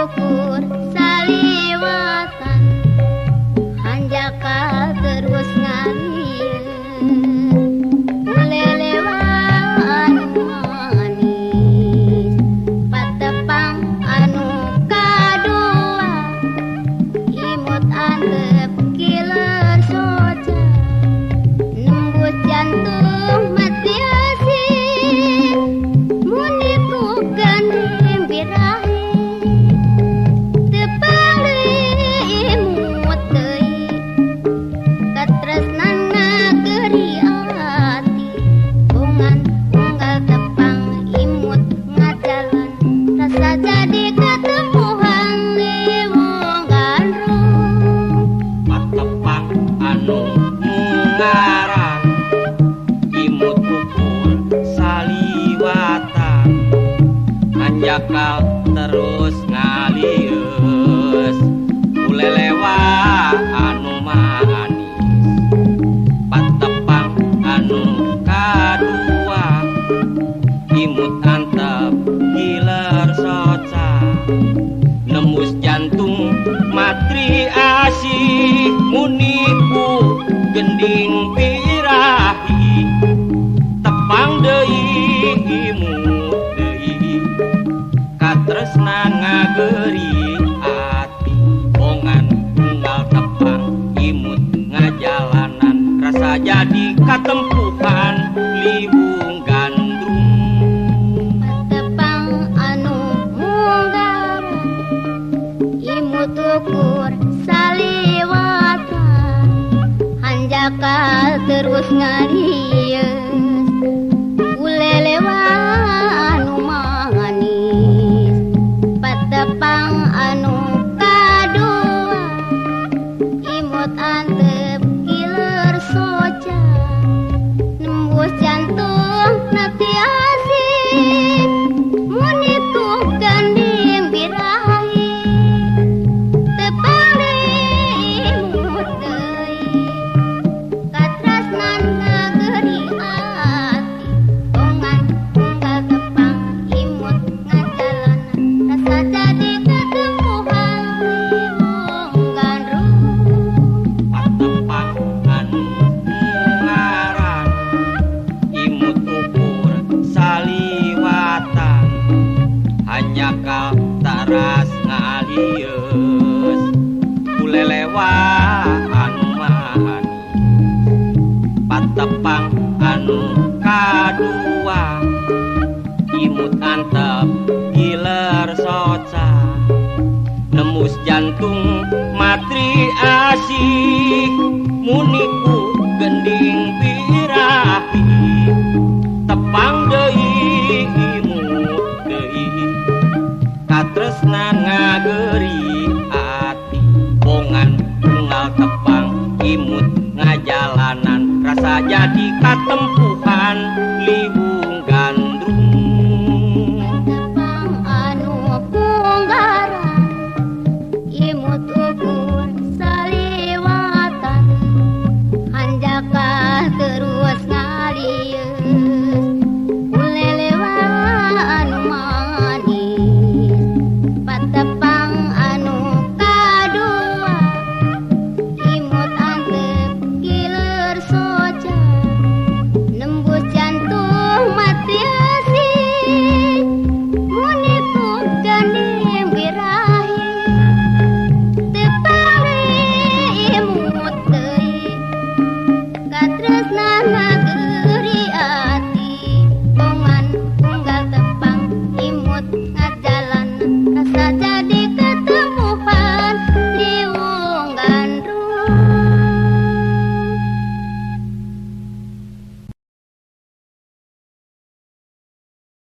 ukur saliwatan hanjakal terus ngalir ulelewa anu manis patepang anu kadua imut antep kiler soca nembus jantung mati asih muni ku gandeng birahi tepang deui imut deui katresnan ngageri ati bongan unggal tepang imut ngajalan rasa jadi ketemuan liwung gandrung Patepang anu mungaran imut ukur saliwatan hanjakal terus ngalieus ulelewa anu manis patepang anu kadua imut antep giler soca nembus jantung matri asih muniku gending birahi tepang deui imut deui katresnan ngageri ati bongan unggal tepang imut ngajalanan rasa jadi katempuhan liwung gandrung Patepang anu munggaran imut ukur saliwatan hanjakal terus ngalieus ulelewa anu manis patepang anu kadua imut antep kiler soca nembus jantung nati asih muni ku gandeng birahi tepang deui imut deui katresnan ngageri ati bongan unggal tepang imut ngajalanan rasa jadi ketemuan liwung gandrung Patepang anu mungaran imut ukur saliwatan hanjakal taras ngalieus ulelewa anu manis patepang anu kadua imut antep giler soca nembus jantung matri asih muniku gending birahi tepang deui imut deui katresnan ngageri.